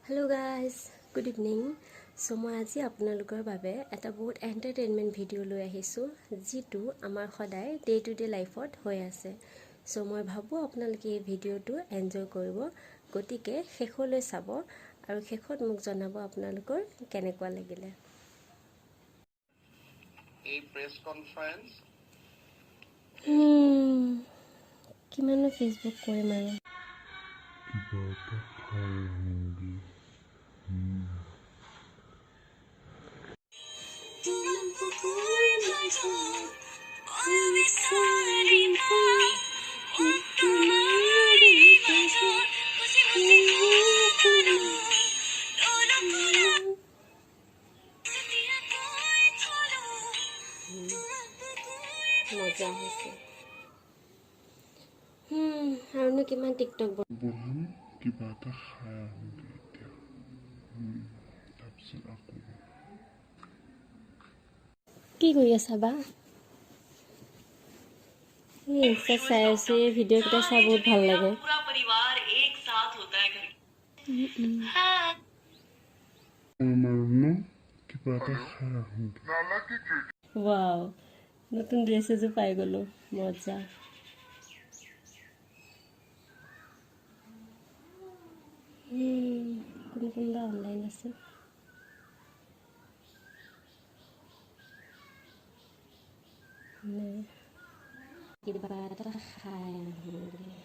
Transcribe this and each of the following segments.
Hello guys, good evening. So মই আজি আপোনালোকৰ বাবে এটা বহুত এণ্টাৰটেইনমেণ্ট ভিডিঅ' লৈ আহিছোঁ, যিটো আমাৰ সদায় ডে টু ডে লাইফত হৈ আছে। চ' মই ভাবোঁ আপোনালোকে এই ভিডিঅ'টো এনজয় কৰিব। গতিকে শেষলৈ চাব আৰু শেষত মোক জনাব আপোনালোকৰ কেনেকুৱা লাগিলে। এই প্ৰেছ কনফাৰেন্স কিমাননো ফেচবুক কৰিম আৰু। কিবা এটা খাই আহোঁগৈ। মজা হৈছে। আৰুনো কিমান টিকটক বহোঁ, কিবা এটা খাই আহোঁগৈ এতিয়া। তাৰপিছত আকৌ কি কৰি আছা বা? এই ইনষ্টাত চাই আছোঁ। এই ভিডিঅ'কেইটা চাই বহুত ভাল লাগে। पूरा परिवार एक साथ होता है घर। কৰিম আৰু ন, কিবা এটা খাই আহোঁগৈ। ৱাও, নতুন ড্ৰেছ এযোৰ পাই গ'লো, মজা। কোন কোনোবা অনলাইন আছে? নাই। কিবা এটা খাই আহোঁগৈ।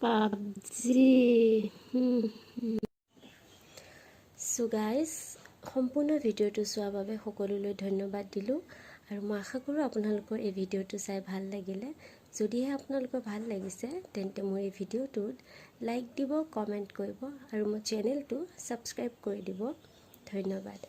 পাবজি। চ' গাইজ, সম্পূৰ্ণ ভিডিঅ'টো চোৱাৰ বাবে সকলোলৈ ধন্যবাদ দিলোঁ আৰু মই আশা কৰোঁ আপোনালোকৰ এই ভিডিঅ'টো চাই ভাল লাগিলে। যদিহে আপোনালোকৰ ভাল লাগিছে, তেন্তে মোৰ এই ভিডিঅ'টোত লাইক দিব, কমেণ্ট কৰিব আৰু মোৰ চেনেলটো ছাবস্ক্ৰাইব কৰি দিব। ধন্যবাদ।